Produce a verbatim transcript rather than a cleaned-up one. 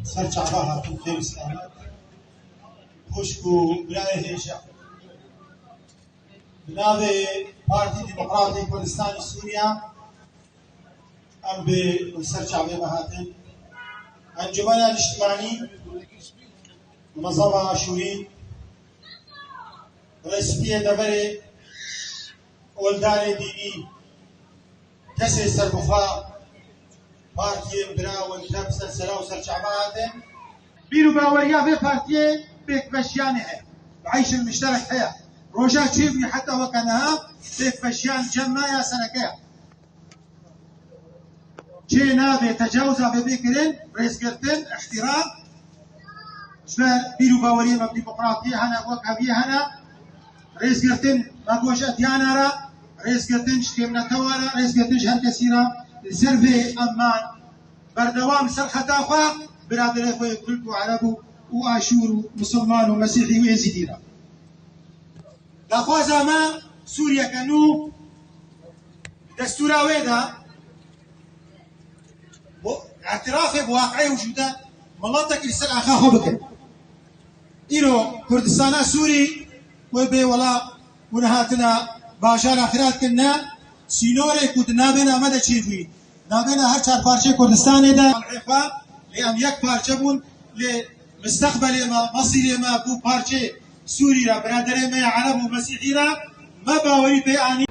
Ser çava hatin xêr selamet. Xwişk û birayê hêja. Bi navê Partî Demokratî Kurdistanê Sûriye, em bi ser çavê me hatin. Encumena Niştimanî, Munezema Aşûrî, Rêspiyê Deverê, Oldanê Dînî, kesê serbixwe, partiyên bira, wintep, sersera û serçava hatin. Bîr û baweriya vê partiyê pêkveşiyanê heye. Bi eyşil mişterek heye. Roja çêbûyî heta weke niha pêkveşiyan cem me ya sereke ye. Çê nabe tecawuza vê bê kirin, rêzgirtin, îhtîram. Ji ber bîr û baweriyê me bi demokratiyê hene, wek heviyê hene. Rêzgirtin me goşe diyana re, rêzgirtin ji kêmnetewa re, rêzgirtin ji her kesî re. Li ser vê em man berdewam ser xeta xwe, biraderê xwe yê Kurd û Ereb û, û Aşûr û Misilman û Mesîhî û Êzîdî re. Daxwaza me Sûriyeke nû destûra wê de bo îtirafê bi waqiê wicûde miletek li ser axa xwe bikin. Îro Kurdistana Sûrî wê bê wela hûn hatina bajara xira dikin ne sînorê ku di navbêna me de çêbûyî. Navbêna her çar parçeyê Kurdistanê de xwe lê em yek parçe bûn lê mistexbelê me, mesîrê me bû parçeyê Sûrî re, biraderê me ya Ereb û Mesîhî re me bawerî pê anî.